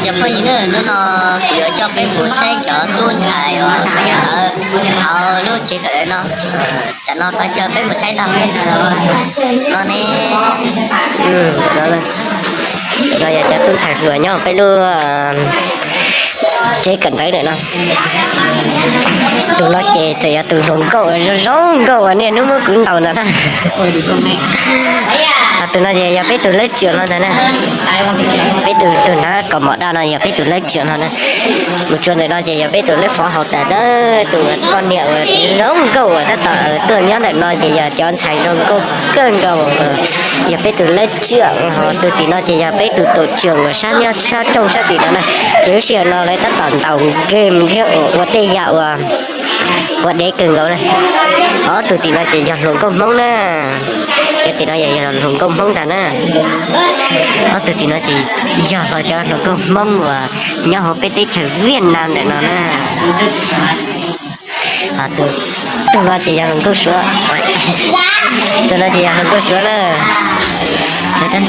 Cov phooj ywg, hnub no kuv yuav coj peb mus saib cov tub ntxhais uas nyob hauv lub tsev kawm ntawv no. Tsam no pab coj peb mus saib tau no ne. No yog cov tub ntxhais uas nyob peb lub tsev kawm ntawv ntawm no. Tus no ces txawm yog tus hluas nkauj zoo zoo nkauj uas niaj hnub muab kuv ntaus ntawd na. Ho tus no ces yog peb tus lab tsuam no ntag na. Peb tus, tus hnav kaus mom daj no yog peb tus lab tsuam no na. Mus tsuas ntawm no ces yog peb tus lab fov hauv tas na. Tus poj niam uas zoo nkauj uas tab tom tuaj nyob ntawm no ces yog cov ntxhais zoo nkauj kawg nkaus, yog peb tus lab tsuam. Ho tus tim no ces yog peb tus tổ trưởng uas sab nyob sab rooj sab tim no na. Ces lub sij hawm no lawv tab tom ntaus game thiab ua tej yam uas ua dev kawg nkaus na. Ob tug tim no ces yog hluas nkauj Hmoob na. Cov tim no yog hluas nkauj Hmoob ntag na. Ob tug tim no ces yog los cov hluas nkauj Hmoob uas nyob hauv peb teb chaws Viaj Nam ntawm no na. Tus no ces yog hluas nkauj Suav. Tus no ces yog hluas nkauj Suav na. Tab tom,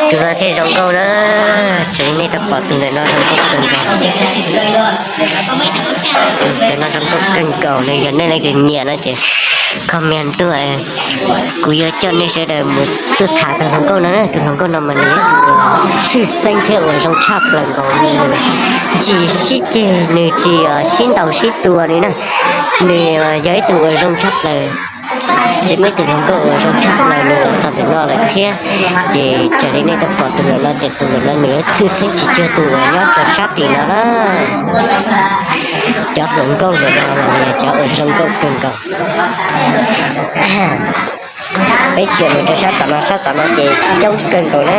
tus no thiaj zoo nkauj na. Raws li nej tau pom tus ntawm no zoo nkauj kawg nkaus. Tus no zoo nkauj kawg nkaus li, yog nej leej twg nyiam no ces comment tuaj. Kuv yuav coj nej sawv daws mus tuaj tham tus hluas nkauj no na. Tus hluas nkauj no mas nws yog tus tshwj xeeb thiab uas zoo tshaj plaws nkaus li. Nws tsis sib ceg, nws tsis sib ntaus sib tua li na. Nws yog ib tug uas zoo tshaj plaws. Tsis muaj ib tug hluas nkauj uas zoo tshaj plaws li txog ntawm no lawm thiab. Ces raws li nej tau pom tus ntawm no ces tus ntawm no nws tshwj xeeb tsis cuag tus uas nyob rau sab tim no na. Cov hluas nkauj ntawm no los yog cov uas zoo nkauj kawg nkaus. Peb tsis mus rau sab tom no, sab tom no ces coob kawg nkaus na.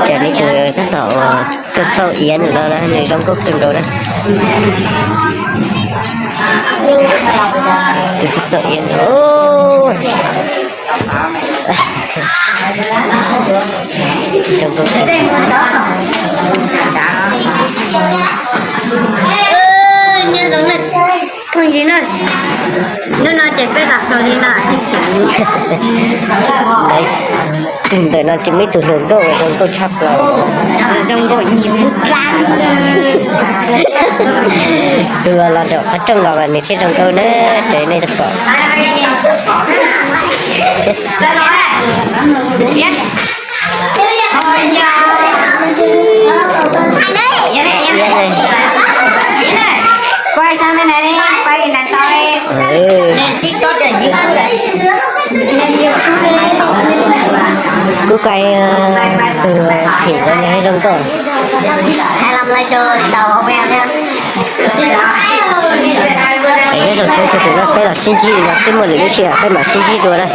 Ces nws tus tab tom uas xauj xauj iav ntawm no na, nws zoo nkauj kawg nkaus na. Tus xauj xauj iav ntawm no. Phooj ywg na, hnub no ces peb los xaus li no. Tus ntawm no ces muaj ib tug hluas nkauj zoo nkauj tshaj plaws. Zoo nkauj nyiam pub plab. Tus los nram qhov rooj los mas nws thiaj zoo nkauj na, raws nej tau pom. Kuv kais tus phim ntawd nws zoo nkauj. Es nyob zoo xwb, thaum no peb los sib ntsib no xwb, muaj lwm lub sij hawm peb mam sib ntsib dua na.